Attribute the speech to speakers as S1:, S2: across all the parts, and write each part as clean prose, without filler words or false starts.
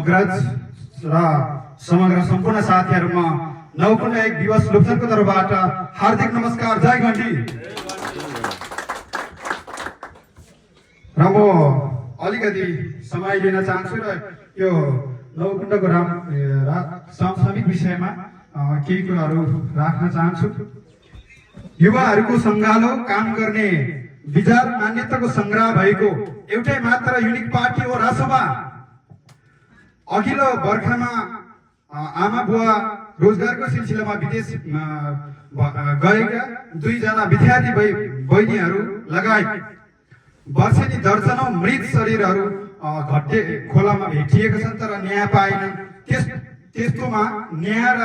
S1: अग्रज र समग्र सम्पूर्ण साथीहरुमा नौकुण्ड एक दिवस लोकसङ्घको तर्फबाट हार्दिक नमस्कार, जय घण्टी। र म अलिकति समय लिन चाहन्छु र यो नौकुण्डको सामसामिक विषयमा केही कुराहरू राख्न चाहन्छु। युवाहरूको संगालो काम गर्ने विचार मान्यताको संग्रह भएको एउटै मात्र युनिक पार्टी हो रासोपा। अघिल्लो वर्षमा आमा बुवा रोजगारको सिलसिलामा विदेश गएका दुईजना विद्यार्थी बहिनीहरू लगायत वर्षेनी दर्जनौं मृत शरीरहरू घट्टे खोलामा भेटिएका छन्, तर न्याय पाएनन्। त्यस्तोमा न्याय र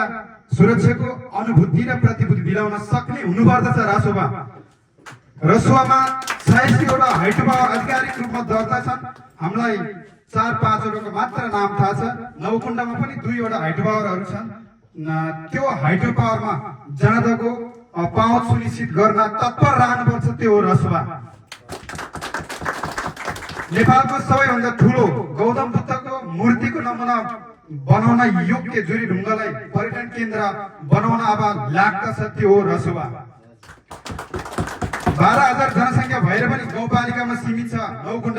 S1: सुरक्षाको अनुभूति र प्रतिभूति दिलाउन सक्ने हुनुपर्दछ रासोपा। रसुवामा 86 वटा हाइड्रो पावर आधिकारिक रूपमा दर्ता छन्। हामीलाई 4-5 वटाको मात्र नाम थाहा छ। नौकुण्डमा पनि 2 वटा हाइड्रो पावरहरू छन्। त्यो हाइड्रो पावरमा जनताको पहुँच सुनिश्चित गर्न तत्पर रहनुपर्छ, त्यो हो रसुवा। नेपालको सबैभन्दा ठुलो गौतम बुद्धको मूर्तिको नमुना बनाउन योग्य जुरी ढुङ्गालाई पर्यटन केन्द्र बनाउन अब लाग्दछ, त्यो हो रसुवा। 12,000 जनसङ्ख्या भएर पनि गाउँपालिकामा सीमित छ नौकुण्ड,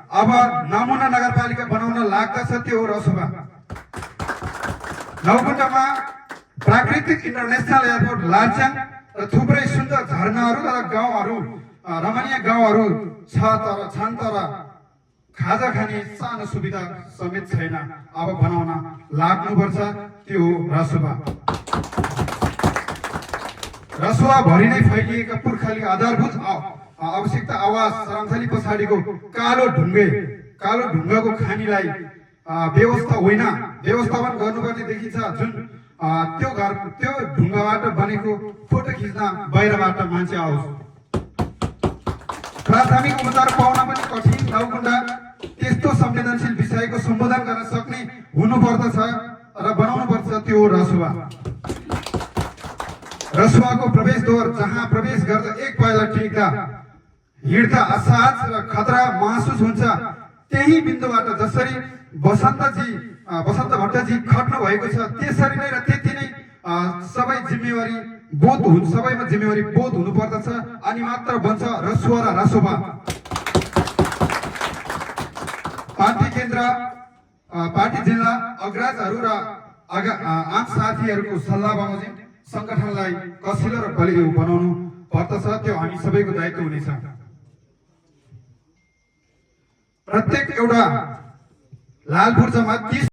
S1: अब नमुना नगरपालिका बनाउन लाग्दछ, त्यो हो रसुवा। नौकुण्डमा प्राकृतिक इन्टरनेसनल एयरपोर्ट, लार्जाङ र थुप्रै सुन्दर झरनाहरू र गाउँहरू, रमणीय गाउँहरू छन्, तर खाजा खाने सानो सुविधा समेत छैन। अब बनाउन लाग्नुपर्छ, त्यो हो रसुवा। रसुवा भरि नै फैलिएका पुर्खाली आधारभूत आवश्यकता आवास श्रमथली पछाडिको कालो ढुङ्गाको खानीलाई व्यवस्थापन गर्नुपर्ने देखिन्छ। जुन त्यो ढुङ्गाबाट बनेको फोटो खिच्न बाहिरबाट मान्छे आओस्। प्राथमिक उपचार पाउन पनि कठिन नौकुण्ड त्यस्तो संवेदनशील विषयको सम्बोधन गर्न सक्ने हुनुपर्दछ र बनाउनुपर्छ, त्यो हो रसुवा। रसुवाको प्रवेशद्वार, जहाँ प्रवेश गर्दा एक पाइला टेक्दा हिँड्दा असहज र खतरा महसुस हुन्छ, त्यही बिन्दुबाट जसरी बसन्त भट्टजी खट्नु भएको छ, त्यसरी नै र त्यति नै सबैमा जिम्मेवारी बोध हुनुपर्दछ, अनि मात्र बन्छ रसुवा र रासोपा। पार्टी केन्द्र, पार्टी जिल्ला अग्रजहरू र आम साथीहरूको सल्लाह बमोजिम संगठनलाई कसिलो र बलियो बनाउनु पर्दछ, त्यो हामी सबैको दायित्व हुनेछ। प्रत्येक एउटा लाल पूर्जामा 30